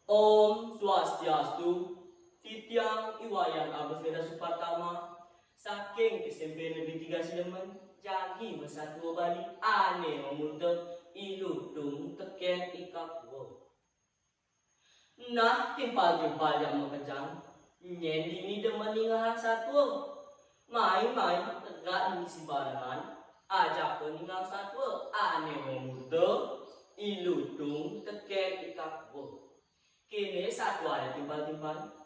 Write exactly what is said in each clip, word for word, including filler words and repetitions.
Om Swastiastu. Titiang I Wayan Agus Weda Supratama, saking S M P Negeri Tiga Sidemen, jagi masatua Bali ane mamuta I Lutung teken I Kakua. Nah, timpal-timpal yang makejang, nyen dini demen ningehang satua. Mai-mai, tegak dini sibarengan, ajaka ningehang satua ane mamuta I Lutung teken I Kakua. Kene satuane timpal-timpal.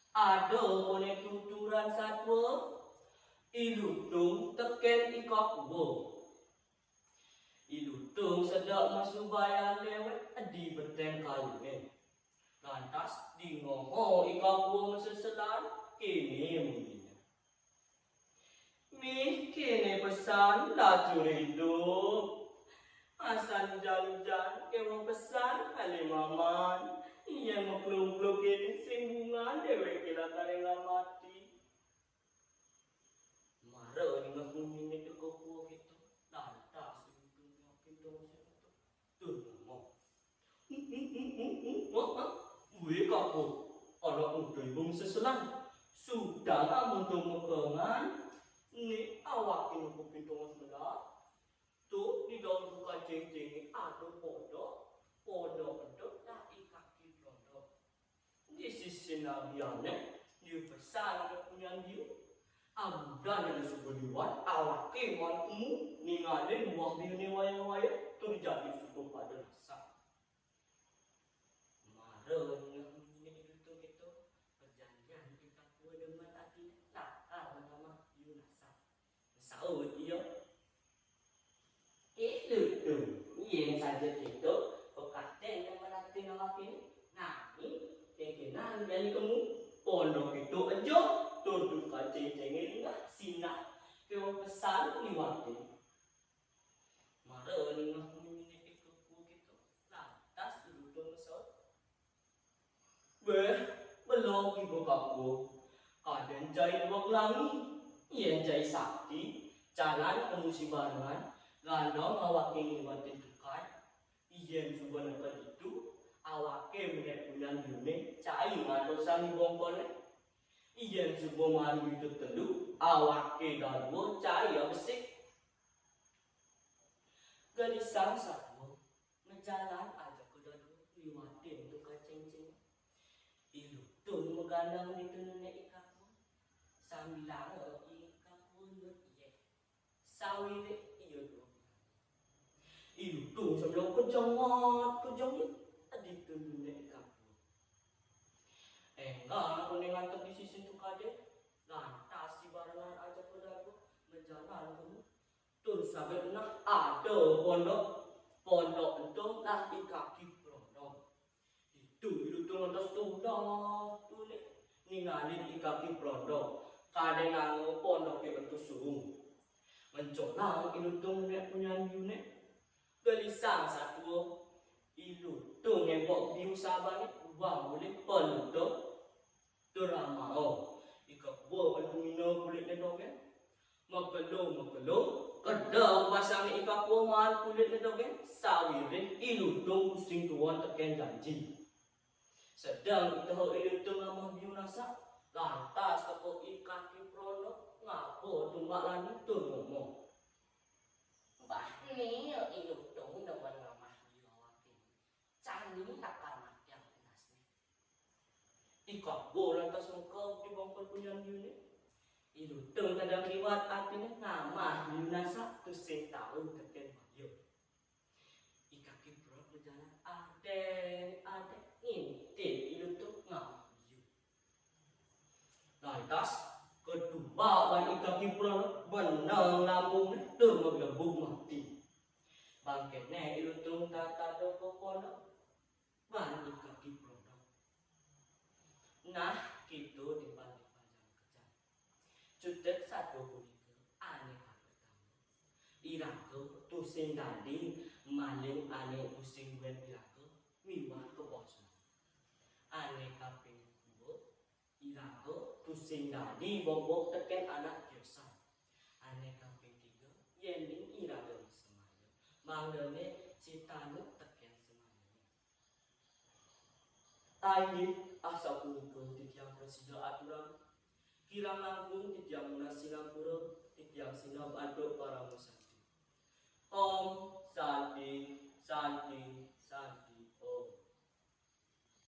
Ada koné tuturan satua, I Lutung teken I Kakua. I Lutung sedek masubayan lewet di beteng kayune. Lantas dingeha I Kakua maseselan, kene munine. Mih kene pesan lacur idup. Asan ujan-ujan keweh pesan ale maman. Yen maklum-klum kene sing bungan deweke lakar enggak mati. Mara ningeh munyine I Kakua keto, lantas I Lutung makin dongset tur ngomong. Weh, Kakua, anak muda ibu maseselan. Sudah amun dong mekengan, ni awake nuku pintu sebelah. Tu di daun tukad cengcenge ada pondok, pondok ento nak I Kaki Brondong. Di sisi nabiane, di pesan ada punyan biu. Abudan ada suba liwat, awake wan kemu, ningalin buah biune wayah-wayah, tur jagi suba pada rasa. Mara ningeh munyine I Lutung keto, perjanjian I Kakua demen atine lakar ngamah biu nasak. Saut ia, "Eh, Lutung, yen saja keto, pekaten demen atine awakine, nanging kengkenan jani kemu, pondok keto eja, tur tukad cengcenge linggah sinah, keweh pesan liwate." Mara ningeh munyine I Kakua keto, lantas I Lutung masaut, "Weh, belog iba Kakua. Kaden cai dua kelangi. Yen cai sakti, jalan kemu sibarengan, gandong awake ngliwatin tukad. Yen suba neked ditu, awake menek punyan biune cai ngantosang I Bongkone. Yen suba malu ditu telu, awake dadua cai abesik." Gelisang satua, majalan ajaka dadua ngliwatin tukad cengceng. I Lutung magandang ditu nene I Kakua, sambilanga I Kakua nyut iyeh. Sawiréh ia dua. I Lutung sambilanga kajengat, kajengit ditu nene I Kakua. Enggah koné ngantep di sisin tukadé, lantas sibarengan ajaka dadua majalan kemu. Tur saget nah ada pondok, pondok ento nah I Kaki Brondong. Ditu I Lutung lantas tundah tulih ningalin I Kaki Brondong, kadén nganggo pondoké ento suung. Mencolang I Lutung menék punyan biuné. Gelisang satua, I Lutung ngempok biu sabané, wang ulih penutup. Tur amao I Kakua ento ngina kulitné dogén. Makelo-makelo, kedék basangné I Kakua maan kulitné dogén, sawiréh I Lutung tusing tuon tekén janji. Sedeng iteha I Lutung ngamah biu nasak, lantas teka I Kaki Brondong ngaba tumbak lani tur ngomong, "Bah, né I Lutung demen ngamah biu awaké. Jani lakar matiang tunasné." I Kakua lantas mengkeb di bongkol punyan biuné. I Lutung kadén liwat atiné ngamah biu nasak tusing tau tekén baya. I Kaki Brondong majalan adéng-adéng ngintip I Lutung ngamah biu. Lantas, katumbak baan I Kaki Brondong beneng lambungné tur maglebug mati. Bang kéné I Lutung tatada ka pondok baan I Kaki Brondong. Nah, kéto timpal-timpal jaman makejang. Cutet satua punika ané kaping pertama. Iraga tusing dadi maling ané tusing duén iraga miwah kaposan. Ané kaping dua, iraga tusing dadi bobok tekén anak tiosan. Ané kaping tiga, yéning iraga masemaya, mangdané sitanuh tekén semayané. Inggih, asapunika titiang prasida aturang. Kirang langkung titiang nunas sinampura, titiang sineb antuk parama santi. Om